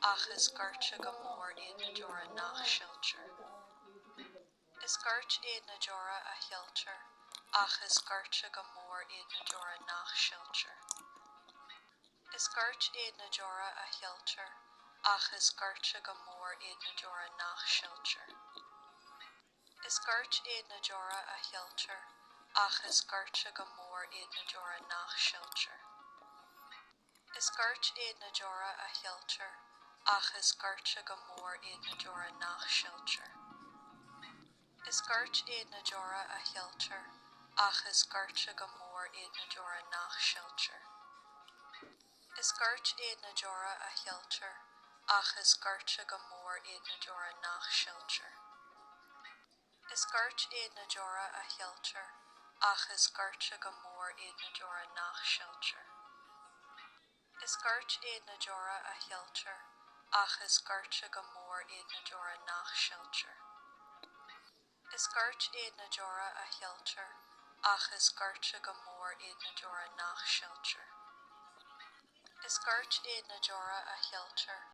Ach is goirte go mór iad na deora nach siltear. Is goirt iad na deora a shiltear, ach is goirte go mór iad na deora nach siltear. Is goirt iad na deora a shiltear, ach is goirte go mór iad na deora nach siltear. Is goirt iad na deora a shiltear, ach is goirte go mór iad na deora nach siltear. Is goirt iad na deora a shiltear, ach is goirte go mór iad na deora nach siltear. Is goirt iad na deora a shiltear, ach is goirte go mór iad na deora nach siltear. Is goirt iad na deora a shiltear, ach is goirte go mór iad na deora nach siltear. Is goirt iad na deora a shiltear, ach is goirte go mór iad na deora nach siltear. Is goirt iad na deora a shiltear, ach is goirte go mór iad na deora nach siltear. Is goirt iad na deora a shiltear, ach is goirte go mór iad na deora nach siltear. Is goirt iad na deora a shiltear.